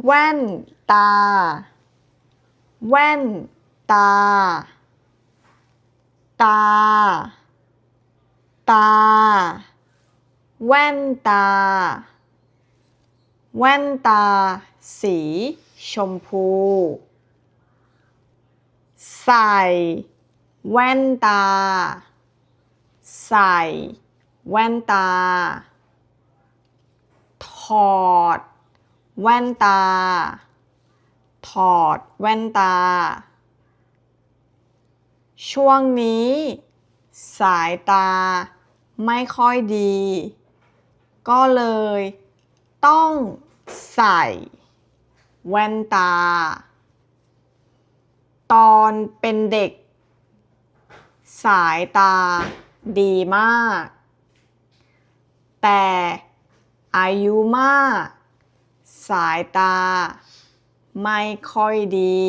ແວ່ນຕາ ແວ່ນຕາ ຕາ ຕາ ແວ່ນຕາ ແວ່ນຕາສີຊົມພູ. ໃສ່ ແວ່ນຕາ ໃສ່ ແວ່ນຕາ. ຖອດ ແວ່ນຕາ ຖອດ ແວ່ນຕາ. ຊ່ວງນີ້ສາຍຕາໄມ່ຄ່ອຍດີ ກໍເລີຍຕ້ອງໃສ່ແວ່ນຕາ. ຕອນເປັນເດັກສາຍຕາດີມາກ ແຕ່ອາຍຸມາກສາຍຕາໄມ່ຄ່ອຍດີ.